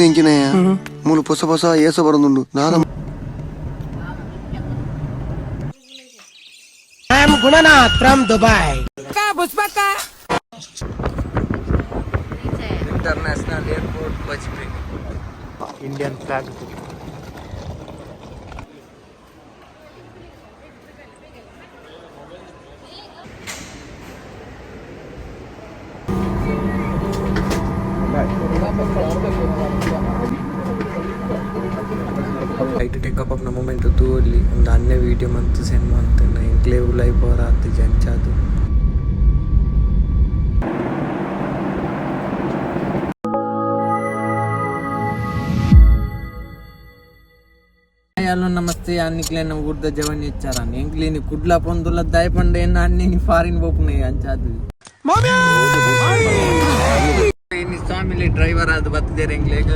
ಎಂಚಿನಯ್ಯ ಮೂಲು ಪೊಸ ಪೊಸ ಏಸ ಬರೊಂದುಂಡು ದಾದ. International airport Bajpe. Indian flag. Flight take off ಆಪುನ ಮೂಮೆಂಟ್ ತೂವೊಲಿ. ಒಂದು ಅಣ್ಣೆ ವೀಡಿಯೋ ಮಂತ್ ಸೆಂಡ್ ಮಂತ್ ಎಂಕ್ಲೆ ಉಲಾಯಿ ಪೋರ ಆತಿಜಿ ಅಂಚಾದ್. ಹಲೋ ನಮಸ್ತೆ, ಅನ್ನಿಕ್ಲೆನ ಊರ್ದ ಜವನ್ ಹೆಚ್ಚಾರ ಎಂಕ್ಲೇನಿ ಕುಡ್ಲ ಪೊಂದುಲ ದಾಯ ಪಂಡ ಎನ್ನ ಅಣ್ಣಿ ಫಾರಿನ್ ಪೋಪುನೆ ಅಂಚಾದ್. ಇನಿ ಸ್ವಾಮಿಲಿ ಡ್ರೈವರ್ ಆದ್ ಬತ್ತದೇರ್ ಎಂಕ್ಲೆಗ್.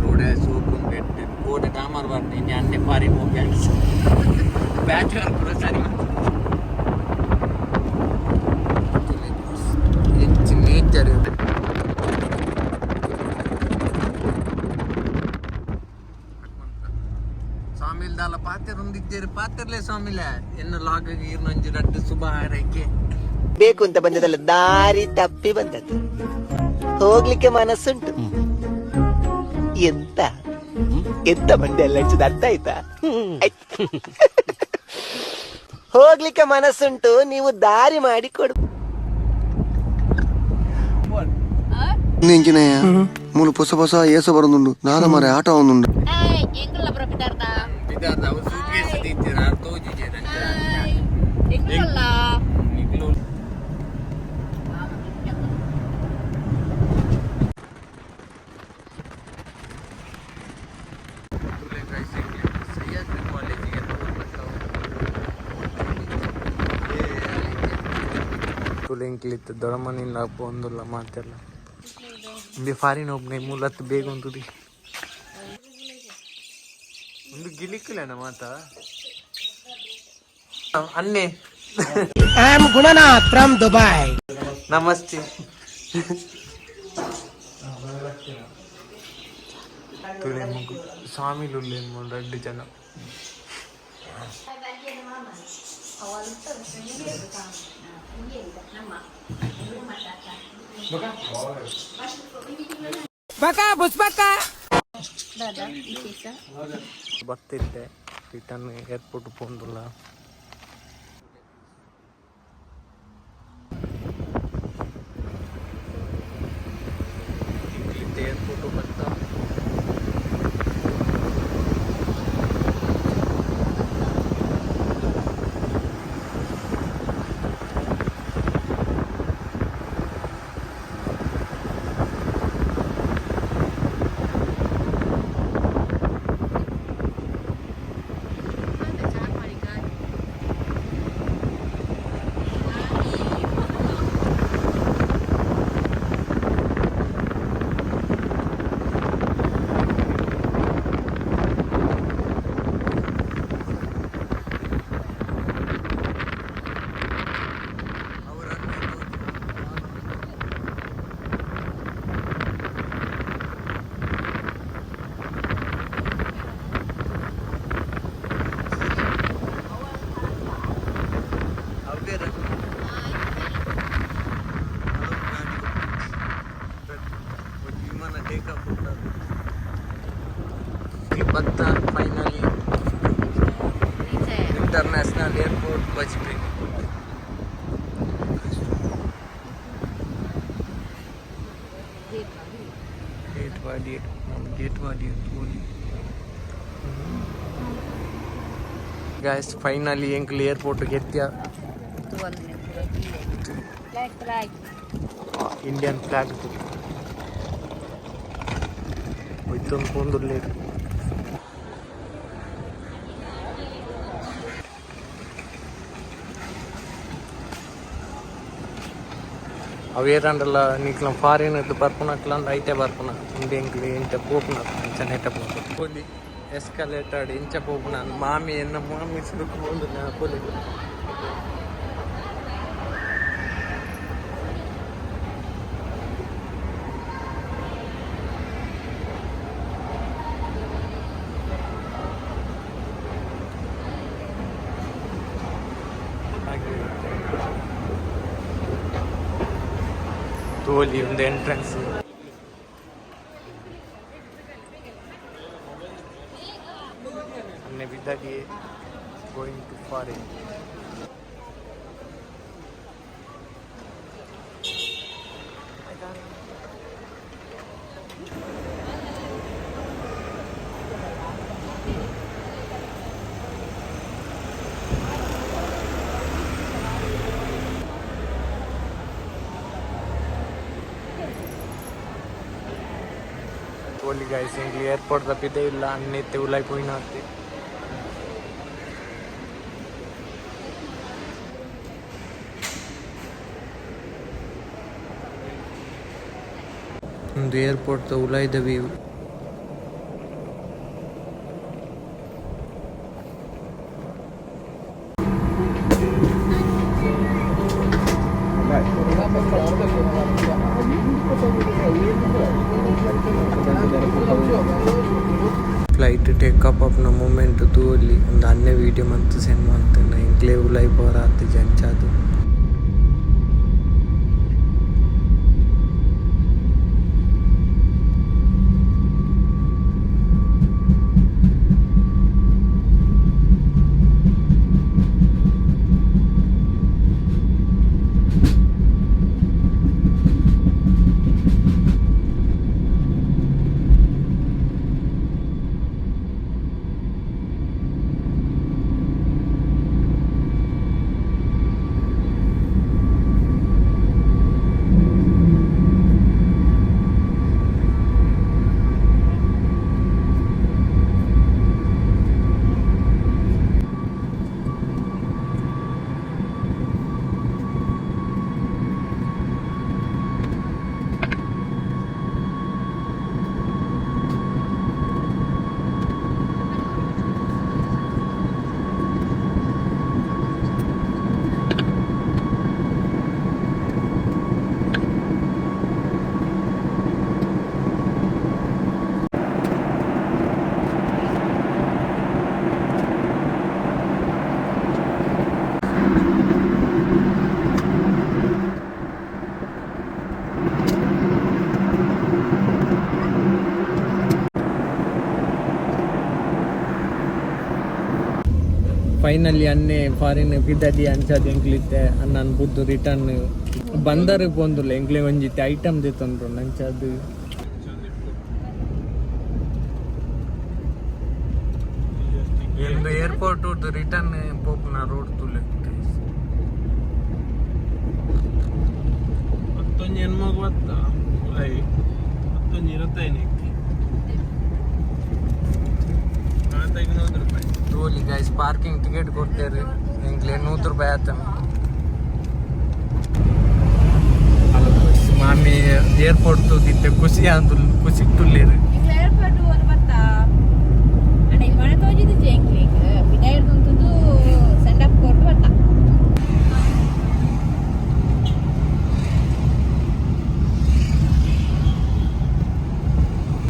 ರೋಡ್ ಸೋಕು ಕೋಟೆ ಡಾಮರ್ ಬರ್ನೆ. ಇನಿ ಅಣ್ಣೆ ಫಾರಿನ್ ಪೋಪೆ, ಬ್ಯಾಚುಲರ್ ಕೂಡ ಸರಿ. ಎಂಚ ನೇಚರ್. ಸ್ವಾಮಿಲ್ ದಾಲ ಪಾತೆರ್ ಉಂದಿದ್ದೇರು ಪಾತೆರ್ಲೆ ಸ್ವಾಮಿಲೆ ಎನ್ನ ಲಾಗ್ ಈರ್ನೊಂಜಿ ರಡ್ಡ್ ಶುಭ ಹಾರೈಕೆ. ಬೇಕು ಅಂತ ಬಂದದಲ್ಲ, ದಾರಿ ತಪ್ಪಿ ಬಂದದ್ದು. ಹೋಗ್ಲಿಕ್ಕೆ ಮನಸ್ಸುಂಟು. ಎಂತ ಎಂತ ಮಂಡೆ ಎಲ್ಲ ಅಡ್ಸೋದು, ಅರ್ಥ ಆಯ್ತಾ? ಆಯ್ತು. ಹೋಗ್ಲಿಕ್ಕೆ ಮನಸ್ಸುಂಟು, ನೀವು ದಾರಿ ಮಾಡಿ ಕೊಡು. ಎಂಚಿನಯ್ಯ ಮೂಲು ಪೊಸ ಪೊಸ ಏಸ ಬರೊಂದುಂಡು ದಾದ ಮಾರೆ ಆಟ ಒಂದುಂಡು. ಎಂಕುಲ್ಲ ಪ್ರಪಿತಾರ್ದ. ಬಿದಾರ್ದ ಅವು ಸೂಟ್ಕೇಸ್ ದೀತಿರ ಅರ್ ತೋಜಿಜೆರ್ ಅಂಚ. ಎಂಕುಲ್ಲ. ನಿಕ್ಲು ಸಹ್ಯಾದ್ರಿ ಕಾಲೇಜಿಗೆ ತುಲೆಂಕ್ಲಿತ್ತು ದೊಡಮನಿಲ್ಲ ಪೋಂದುಲ್ಲ ಮಾತೆಲ್ಲ. ಇಂಬೆ ಫಾರಿನ್ ಒಬ್ಬನೇ ಮೂಲತ್ತು ಬೇಗ ಉಂತುದಿ. ಒಂದು ಗಿಲಿಕ್ಕಲೇನ ಮಾತಾ ಅನ್ನೆ. I am Gunanath from Dubai. Namaste. ತುಲೆ ಮುಗು ಸ್ವಾಮಿಲು ರಡ್ಡು ಜನ. ಬತ್ತಿದ್ದೆ ರಿಟರ್ನ್ ಏರ್ಪೋರ್ಟ್ ಪೋಂದುಲ್ಲ. ಏರ್ಪೋರ್ಟ್ ಬತ್ತ. ವಿಮಾನ ಟೇಕ್ ಆಫ್ ಬತ್ತ. Finally international airport Bajpe. Gate ವಾಡಿಯರ್, gate ವಾಡಿಯರ್. Guys, finally ಎಂಕ್ಲು airport ಎತ್ಯ. Flag flag. Indian flag ಹೋಯ್ತೊಂದು ಪೋಂದುಲ್ಲೇರು. ಅವೇರಂಡಲ ನಿಕ್ಲ ಫಾರಿನ್ ಬರ್ಪುನಕ್ಲ ಐತೆ ಬರ್ಪುನ. ಉಂದು ಎಂಕ್ಲು ಇಂಚ ಪೋಪುನ ಅಂಚನೆ ಪೋಪು ಪೋಲಿ. ಎಸ್ಕಲೇಟರ್ ಇಂಚ ಪೋಪುನ. ಮಾಮಿ ಎನ್ನ ಮಾಮಿ ಸುರುಕು ಪೋಂದು ಪೋಲಿ. ತೋಲಿ ಒಂದು ಎಂಟ್ರೆನ್ಸ್. ಅನ್ನೆ ಬಿದ್ದಾಗಿ ಗೋಯಿಂಗ್ ಟು ಫಾರಿನ್. ತೋಲಿ ಗೈಸ್, ಎಂಕ್ಲು ಏರ್ಪೋರ್ಟ್ ತಪ್ಪಿದ್ದೇ ಇಲ್ಲ ಅನ್ನಿತ್ತೆ ಉಲಾಯ್ ಪೋಯಿನಾತೆ. ಒಂದು ಏರ್ಪೋರ್ಟ್ ಉಲಾಯ್ದ ವ್ಯೂ. ಫ್ಲೈಟ್ ಟೇಕ್ ಅಪ್ ಆಪುನ ಮೂಮೆಂಟ್ ತೂವೊಲಿ. ಒಂದು ಅನ್ನೆ ವೀಡಿಯೋ ಮಂತ್ ಸೆಂಡ್ ಮಂತುನ ಎಂಕ್ಲೆ ಉಲಾಯ್ ಪೋರ ಆತಿಜಿ ಅಂಚಾದ್. ಫೈನಲಿ ಅನ್ನೆ ಫಾರಿನ್ ಪಿದಡಿ ಅಂಚಾದ್ ಎಂಕ್ಲಿತ್ತೆ ಅಣ್ಣನ್ ಬುದ್ದು ರಿಟರ್ನ್ ಬಂದರು ಪೋಂದುಲ್ಲ. ಎಂಕ್ಲೆ ಒಂಜಿತ್ತೆ ಐಟಮ್ ದೆತ್ತೊಂಡ್ರು ಅಂಚಾದ್. ಎಂದು ಏರ್ಪೋರ್ಟ್ ರಿಟರ್ನ್ ಪೋಪುನ ರೋಡ್ ತುಲೆ. ಮತ್ತೊಂದು ಹೆಣ್ಮಗು ಬತ್ತ ಉಲಾಯಿ ಮತ್ತೊಂದು ಇರತ್ತೈನಕ್ಕೆ 45 ರೂಪಾಯಿ. ತೋಲಿ ಗೈಸ್, ಪಾರ್ಕಿಂಗ್ ಟಿಕೆಟ್ ಕೊಡ್ತೇವೆ. ಎಂಕ್ಲೆ 100 ರೂಪಾಯಿ ಆತ. ಮಾಮಿ ಏರ್ಪೋರ್ಟ್ ತೂದಿತ್ತೆ ಖುಷಿ ಆಂದು ಖುಷಿ ತುಲ್ಲೇರು. ಎಂಕ್ಲ ಏರ್ಪೋರ್ಟ್ ಒಂದು ಬತ್ತ ಅಣ್ಣ ಮನೆ ತೋಜಿದ್ದು ಎಂಕ್ಲೆಗ್ ಪಿದಾಯಿರ್ದು ಸೆಂಡ್ ಅಪ್ ಕೊಟ್ಟು ಬತ್ತ.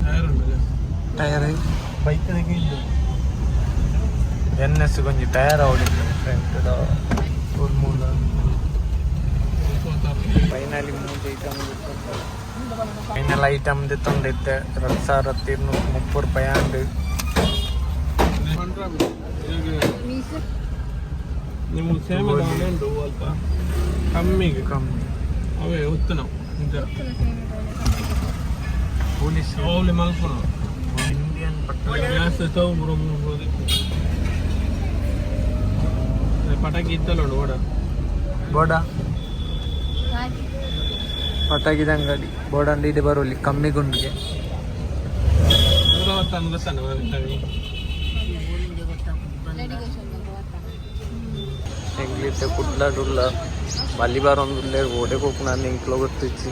ಟೈರ್ ಉಂಟು. ಟೈರ್. ಬೈಕ್ ಇಲ್ಲ. ಎನ್ ಎಸ್ ಕೊಂಚ ಟೈರ್ ಅವಡಿತ್ತು ಫ್ರಂಟ್ ಮೂಲ. ಫೈನಲಿ ಮೂಜಿ ಐಟಮ್, ಫೈನಲ್ ಐಟಮ್ ದೆತ್ತೊಂದಿತ್ತೆ. 2230 ರೂಪಾಯಿ ಆಂಡ್. ನಿಮಗೆ ಸೇಮ್ ಉಂಟು ಅಲ್ಪ ಕಮ್ಮಿಗೆ. ಕಮ್ಮಿ. ಅವೇ ಒತ್ತು ನಾವು ನಿಜ. ಪೊಲೀಸ್. ಅವಲಿ ಮಲ್ಪುನ. ಇಂಡಿಯನ್ ಪಟ್ಟ. ಗ್ಯಾಸ್ ಸ್ಟವ್ ಮೂರು ಪಟಾಕಿ ಇತ್ತಲ್ಲ ಉಂಡು ಓಡ. ಬೋಡ ಪಟಾಕಿದ ಅಂಗಡಿ ಬೋರ್ಡ್ ಅಂಡ್ ಇದೆ ಬರೋಲಿ ಕಮ್ಮಿ ಗುಂಡಿಗೆ. ದೂರ ಹೊತ್ತ ಗೊತ್ತಾನ. ಎಂಗ್ಲಿತ್ತೆ ಕುಡ್ಲಾಡುಲ್ಲ ಬಲ್ಲಿ ಬಾರೊಂದುಲ್ಲೇರ್ ಓಡೆ ಪೋಪುನ ಎಂಕ್ಲ ಗೊತ್ತಿಚ್ಚಿ.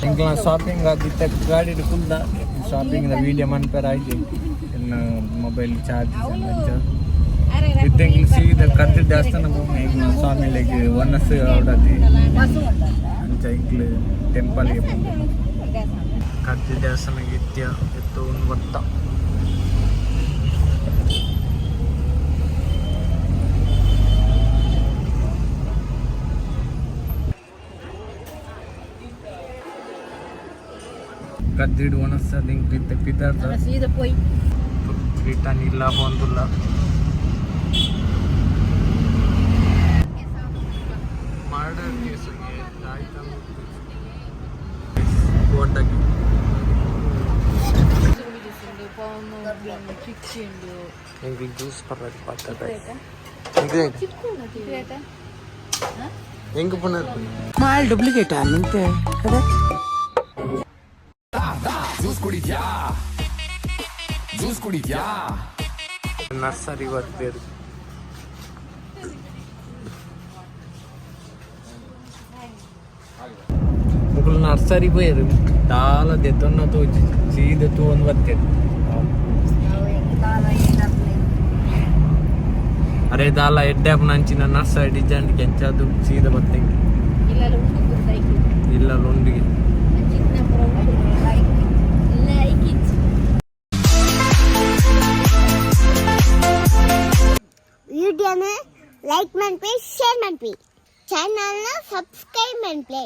ಎಂಕ್ಲ ಶಾಪಿಂಗ್ ಆದಿತ್ತೆ ಗಾಡಿಡ್ ಕುಲ್ದ ಶಾಪಿಂಗ್ ದ ವೀಡಿಯೋ ಮನ್ಪೆರ ಆಯ್ತು. ಎನ್ನ ಮೊಬೈಲ್ ಚಾರ್ಜ್ ಇತ್ತೆ. ಎಂಕ್ಲು ಸೀದ ಕದ್ರಿ ದೇವಸ್ಥಾನ ಪೋಪುನ. ಎಂಕ್ಲ ಸ್ವಾಮಿಲೆಗ್ ವನಸ್ ಅವಡತಿ ಅಂಚ ಎಂಕ್ಲು ಟೆಂಪಲ್ಗೆ ಪೋಪುನ. ಕದ್ರಿ ದೇವಸ್ಥಾನಕ್ಕೆ ಇತ್ಯ ಎತ್ತು ಒಂದು ಗೊತ್ತ. ಕದ್ರಿಡ್ ಒಣಸ ದಿಂಕ್ ಇತ್ತೆ ಪಿದಾರ್ದ. ಸೀದಾ ಪೋಯಿ. ರಿಟರ್ನ್ ಇಲ್ಲ ಬಂದುಲ್ಲ. Murder case ಕೋರ್ಟಾಗಿ. ಎಂಕ್ ಜ್ಯೂಸ್ ಪರ್ರದು ಪಾತ್ರ. ಎಂಕ್ ಪುನರ್. ಮಾಲ್ ಡೂಪ್ಲಿಕೇಟ್ ನಿಂತೆ కదా. ನರ್ಸರಿ ಬರ್ಬೇರು. ಮುಗುಲು ನರ್ಸರಿ ಪೋಯರು, ದಾಲ ದೆತ್ತೊನ್ನ ತೋಜಿ, ಸೀದ ತೂವೊಂದು ಬತ್ತೇರು. ಅರೆ ದಾಲ ಎಡ್ಡೆ ನಂಚಿನ ನರ್ಸರಿ ಡಿಜಾಂಡ್ ಕೆಂಚಾದು ಸೀದ ಬತ್ತೆಂಗೆ. ಇಲ್ಲ, ಉಂಡು ಗುರ್ತಾಯ್ತು. ಇಲ್ಲ, ಲೊಂಡಿಗೆ. ಚಿಕ್ಕ ಲೈಕ್ ಲೈಕ್ it. ವಿಡಿಯೋನ ಲೈಕ್ ಮಾಡ್ಪಿ, ಶೇರ್ ಮಾಡ್ಪಿ, ಚಾನಲ್ನ ಸಬ್ಸ್ಕ್ರೈಬ್ ಮಾಡ್ಪಿ.